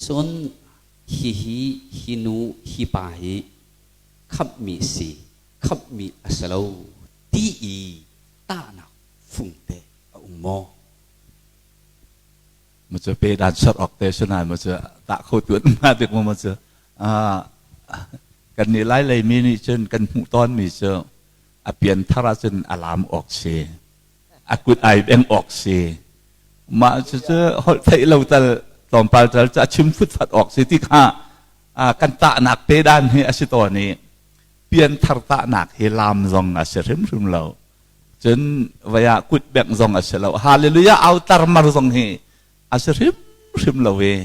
Cun hihi hi nu hi pa hi khamhmi si, khamhmi a si lo ti i tahnak fungte a um maw? Ma cu pe dan sor ok te sunan ma cu tah kho tu an ma bik ma cu kan nih lai lei mi nih cun kan hmuh tawn mi cu a pian thar ahcun a lam awk si a kut ai beng awk si mah cu cu holh theih lo tal tlawmpal tal cu a chim futfat awk si ti kha kan tahnak pe dan hi a si tawn i pian thar tahnak hi lam zong a si hrimhrim lo cun vaya kut bengh zong a si lo hallelujah au tarmar zong hi a si hrimhrim lo i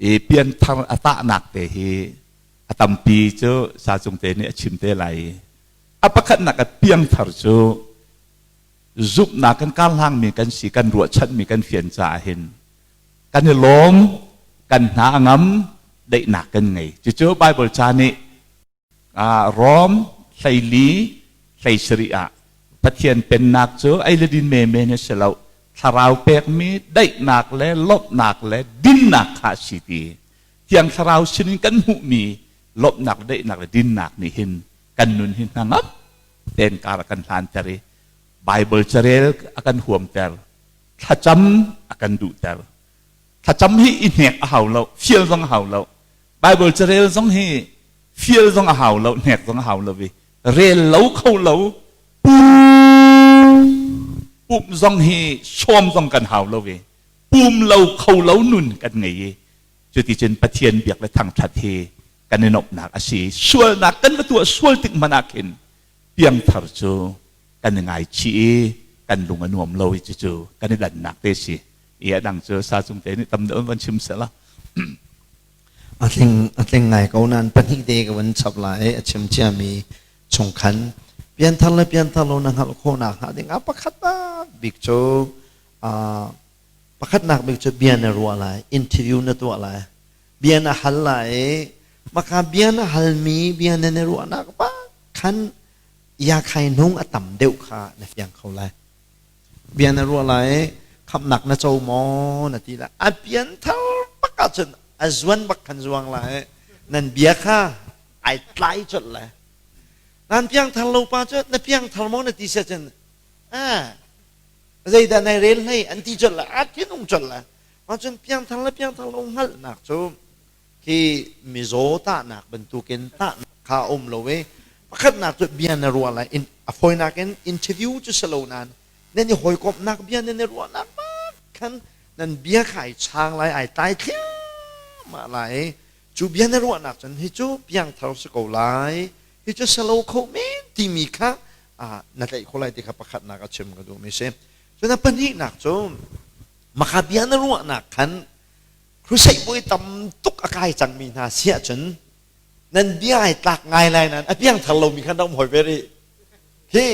i pian thar a tahnak te hi a tampi cu sa cung te nih a chim te lai a pakhatnak a piangthar cu zumhnak kan karhlangmi kan si kan ruahchanmi kan fian caah hin kan i lawm kan hna a ngam daihnak kan ngei cucu Bible ca nih Rom 14 17 ah Pathian pennak cu ei le din menmen a si lo thlarau pekmi daihnak le lawmhnak le dinnak kha a si ti Thiang Thlarau sinin kan hmuhmi lawmhnak daihnak le dinnak nih hin kan nun hi hnangam tein kar a kan hlanter i Bible carel a kan huamter thlacam a kan duhter thlacam hi i hnek a hau lo fial zong a hau lo Bible carel zong hi fial zong a hau lo hnek zong a hau lo i rel lo kho lo pumh zong hi sawm zong kan hau lo i pum lo kho lo nun kan ngei i cuticun Pathian biak le thangṭhat hi kan i nuamhnak a si. Sualnak kan va tuah sual tik hmanh ah khin piangthar cu kan i ngaichih i kan lung a nuam lo i cucu kan i dannak te si. I a dang cu sa cung te nih tam deuh van chim sehla. A tling a tling ngai ko nan pahnih te ka van chap lai a chim ciami chung khan pianthar le pianthar lo na hngalh khawhnak hnga ding ah pakhat bik cu pakhatnak bik cu bia na ruah lai interview na tuah lai bia na hal lai i maka bia na halmi bia na na ruahnak pa khan ya khai nung a tam deuh kha na fiang kho lai bia na ruah lai i khamnak na co maw na ti lai a pian thar bak ahcun a zuan bak khan zuang lai nan bia kha ai tlai colh lai nan piang thar lo pa cu na piang thar maw na ti sia cun ah zeidah nai rel hlei an ti colh la a thinung colh la mah cun piangthar le piangthar lo hngalhnak cu khi mizaw tahnak bantukin tahnak kha a um lo i pakhatnak cu bia na ruah lai in a fawinak in interview cu si lo nain nan i hawikomhnak bia nan i ruahnak bak khan nan bia kha ai chang lai ai tlai thliahmah lai cu bia na ruahnak cun hi cu piangthar si ko lai hi cu si lo kho men timi kha na tlaih kho lai ti kha pakhatnak a chim ka duhmi si. Cun a pahnihnak cu maka bia na ruahnak khan crusade bawi tam tuk a kai cangmi hna si ahcun nan bia ai tlak ngai lai nan a piangthar lomi khan rak um hoi ve rih. Hi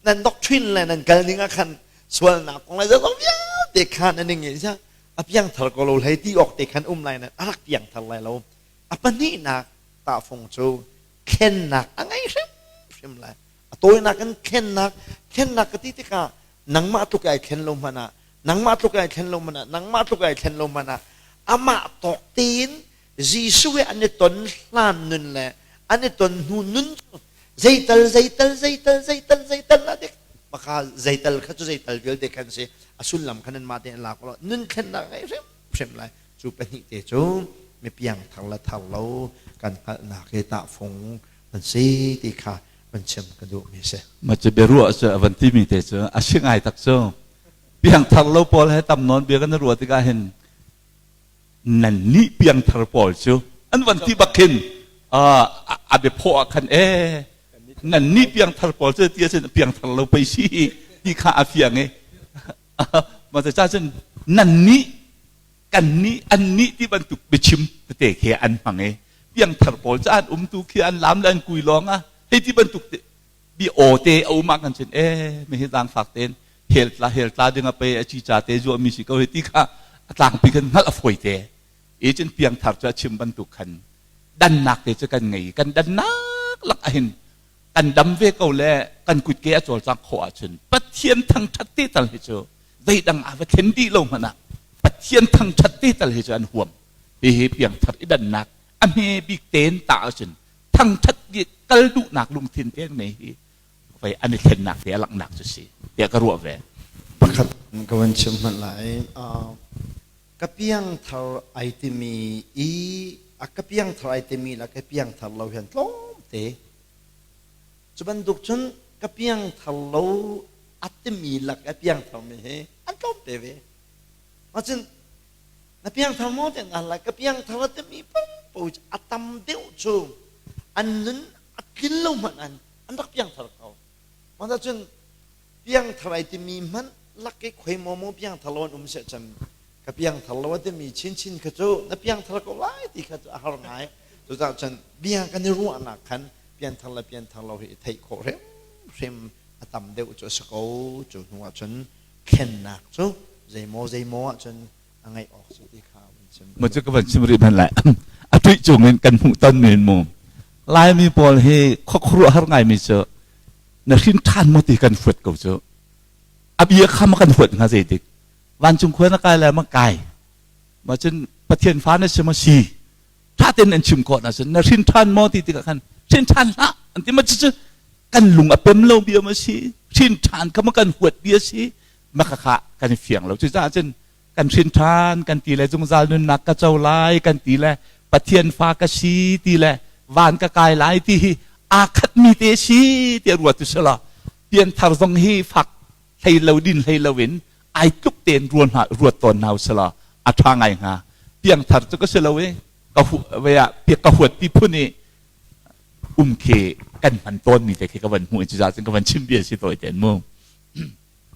nan doctrine le nan kal ning ah khan sualnak kong le zeizong vialte khan an i ngeih a piangthar ko lo hlei ti awk te khan um lai nan a rak piangthar lai lo. A pahnihnak tahfung cu thlennak a ngei hrimhrim lai a tawinak in thlennak thlennak ka ti tikah nangmah tluk ai thlen lo hmanh ah nangmah tluk ai thlen lo hmanh ah nangmah tluk ai thlen lo hmanh ah amah tawk tein Jesuh he an i ton hlan nun le an i ton hnu nun cu zeital zeital zeital zeital zeital la dik maka zeital kha cu zeital vialte khan si a sullam khan an mah tein lak lo nun thlennak ngei hrimhrim lai Cu pahnih te cu mi piangthar le thar lo kan hngalhnak hi tahfung an si ti kha van chim ka duhmi si. Ma cu biaruah cu a van timi te cu a si ngai tak cu. Piangthar lo pawl he tam nawn bia kan ruah tikah hin nan nih piangthar pawl cu an van ti bak khin a biaphaw ah khan e nan nih piangthar pawl cu ti ahcun piangthar lo pei si ti kha a fiang i ma ca cun nan nih kan nih an nih ti bantuk biachim tete khi an hmang i piangthar pawl cu an umtu khi an lam le an kui lawng ah hei ti bantuk bi aw te a um ah kan cun e mi hi zaangfak tein hel tla hel tla ding a pe a ci ca te zuah mi si ko hi ti kha a tlangpi kan hngalh a fawi te i cun piangthar cu a chim bantuk khan dannak te cu kan ngei kan dannak lak ahin kan dam ve ko le kan kutke a cawlcang khawh ahcun Pathian thangṭhat te tal hi cu zeidang a va thlen dih lo hmanh ah Pathian thangṭhat te tal hi cu an huam. Hihi piangthar i dannak a hme bik tein ta ahcun thangthat kal duhnak lungthin te ngei hi vai an i thlennak te a langhnak cu si tiah ka ruah ve. Pakhat ka van chim hmanh lai. Ka piangthar ai timi i a ka piangthar ai timi la ka piangthar lo hian tlawmte. Cu bantuk cun ka piangthar lo a timi lak a piangthar mi hi an tlawmte ve. Macun na piangthar maw tiah na hal ka piangthar a timi paoh a tam deuh cu an nun a tlin lo hmanh an an rak piangthar ko. Mah cun piangthar ai timi hmanh lak i khoi maw maw piangthar lo an um seh cun ka piangthar lo a timi chinchin kha cu na piangthar ko lai ti kha cu a har ngai. Cucaah cun bia kan i ruahnak khan pianthar le pianthar lo hi i theih khawh hrimhrim a tam deuh cu a si ko. Cu hnu ah cun thlennak cu zeimaw zeimaw ahcun a ngeih awk si ti kha van chim. Mo cu ka van chim rih hmanh lai. A tuih cung in kan hmuh ton men mu. Laimi pawl hi khuakhuruah har ngaimi cu na hrin ṭhan maw ti kan fuat ko cu. A bia kha ma kan huat hnga zeitik. Vancung khua na kai lai ma kai. Ma cun Pathian fa na si ma si. Ṭha tein an chim khawh na cun na hrin ṭhan maw ti tikah khan hrin ṭhan hlah an ti ma cucu kan lung a pem lo bia ma si hrin ṭhan kha ma kan huat bia si ma kha kan fiang lo. Cucaah cun kan hrin ṭhan kan ti le zungzal nunnak ka co lai kan ti le Pathian fa ka si ti le van ka kai lai ti hi aa khatmi te si ti ruat tu sila pianthar zong hi fak hlei lo din hlei lo in ai tluk tein ruat hna ruat tawn hna usila a ṭha ngai hnga. Piangthar cu ka si lo i ka hu ah ka huat ti phun i um khi kan hman tawn mi te khi ka van hmuh i cucaah cun ka van chim bia si tawi ten mu.